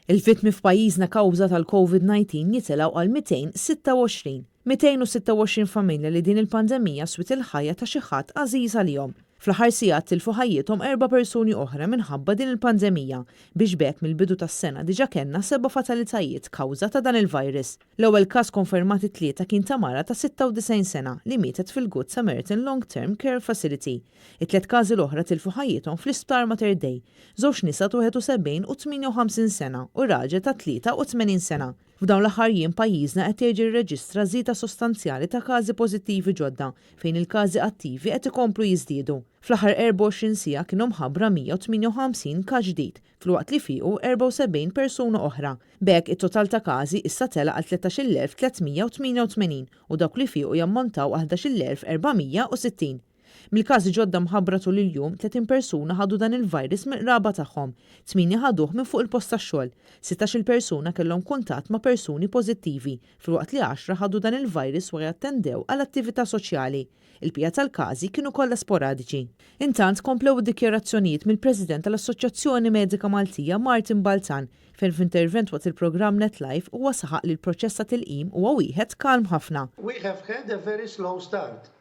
Il-vittmi f'pajjiżna kawża tal-Covid-19 jitilgħu għal 226. 226 familja li din il-pandemija swiet il-ħajja ta' xi ħadd għażiż għalihom. Fl-aħħar sigħat tilfu ħajjithom erba' persuni oħra minħabba din il-pandemija, biex b'hekk mill-bidu tas-sena diġà kellna seba' fatalitajiet kawża ta' dan il-virus. L-ewwel każ konfermat it-Tlieta kien ta' mara ta' 96 sena li mietet fil-Good Samaritan Long Term Care Facility. It-tliet każi l-oħra tilfu ħajjithom fl-Isptar Mater Dei, żewġ nisa ta' 71 u 58 sena u raġel ta' 83 sena. F'dawn l-aħħar jiem pajjiżna qed jerġa' jirreġistra żieda sostanzjali ta' każi pożittivi ġodda fejn il-każi attivi qed ikomplu jiżdiedu. Fl-aħħar 24 siegħa kienu mħabbra 158 każ ġdid filwaqt li fiequ 74 persuna oħra. B'hekk it-total ta' każi issa tela' għal 13,388 u dawk li fiequ jammontaw għal 11,460. Mill-każi ġodda mħabbra tul il-jum, 30 persuna ħadu dan il-virus mill-qraba tagħhom, tmienja ħaduh minn fuq il-post tax-xogħol, 16-il persuna kellhom kuntatt ma' persuni pożittivi, filwaqt li għaxra ħadu dan il-virus wara attendew għal attività soċjali. Il-bqija tal-każi kienu kollha sporadiċi. Intant, komplew id-dikjarazzjonijiet mill-President tal-Assoċjazzjoni Medika Maltija Martin Balzan, fejn f'intervent waqt il-programm Net Live huwa saħaq li l-proċess ta' tilqim huwa wieħed kalm ħafna. We have had a very slow start.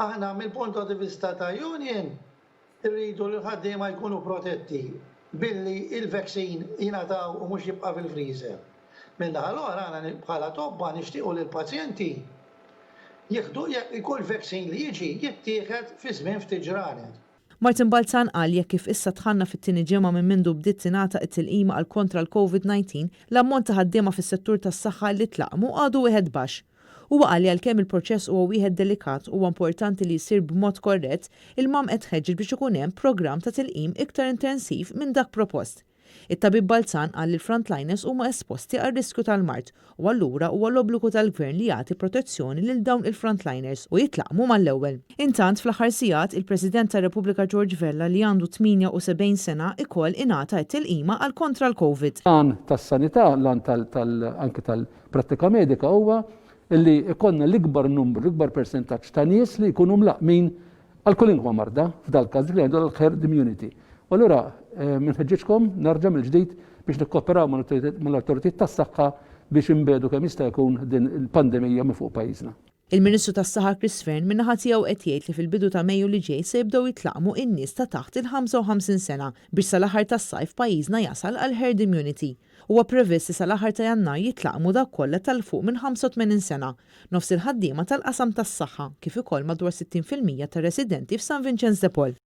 Aħna mill-punto di vista ta' union irridu li l-ħaddiema jkunu protetti billi il-vaccine jingħataw u mhux jibqa' fil-freezer. Min-naħa l-oħra aħna bħala tobba nixtiequ li l-pazjenti jieħdu kull vaccine li jiġi jittieħed fi żmien ftit ġranet. Martin Balzan qal jekk kif issa dħalna fit-tieni ġimgħa minn mindu bdiet tingħata t-tilqima għal kontra l-Covid-19, l-ammont ta' ħaddiema fis-settur tas-saħħa li tlaqqmu għadu wieħed baxx. Huwa qal li għalkemm il-proċess huwa wieħed delikat u huwa importanti li jsir b'mod korrett, il-MAM qed tħeġġeġ biex ikun hemm programm ta' tilqim iktar intensiv minn dak propost. It-tabib Balzan qal li l-frontliners huma esposti għar-riskju tal-mard u allura huwa l-obbligu tal-Gvern li jagħti protezzjoni lil dawn il-frontliners u jitlaqqmu mal-ewwel. Intant, fl-aħħar sigħat, il-President tar-Repubblika George Vella li għandu 78 sena ikoll ingħata t-tilqima għal kontra l-Covid. L-għan tas-sanità, l-għan tal anke tal Prattika medika huwa li jkollna l-ikbar numru, l-ikbar persentaġġ ta' nies li jkunu mlaqqmin għal kwalinkwa marda, f'dal-każ dik li ngħidu l-herd immunity. U allura nħeġġiġkom nerġa' mill-ġdid biex nikkooperaw mal-awtoritajiet tas-saħħa biex inbiegħdu kemm jista' jkun din il-pandemija minn fuq pajjiżna. Il-Ministru tas-Saħħa Chris Fearne min-naħa tiegħu qed jgħid li fil-bidu ta' Mejju li ġej se jibdew jitlaqqmu in-nies ta' taħt il-55 sena biex sal-aħħar tas-sajf pajjiżna jasal għal herd immunity. Huwa previst li sal-aħħar ta' Jannar jitlaqqmu dawk kollha ta' 'l fuq minn 85 sena, nofs il-ħaddiema tal-qasam tas-saħħa kif ukoll madwar 60% tar-residenti f'San Vinċenz de Paul.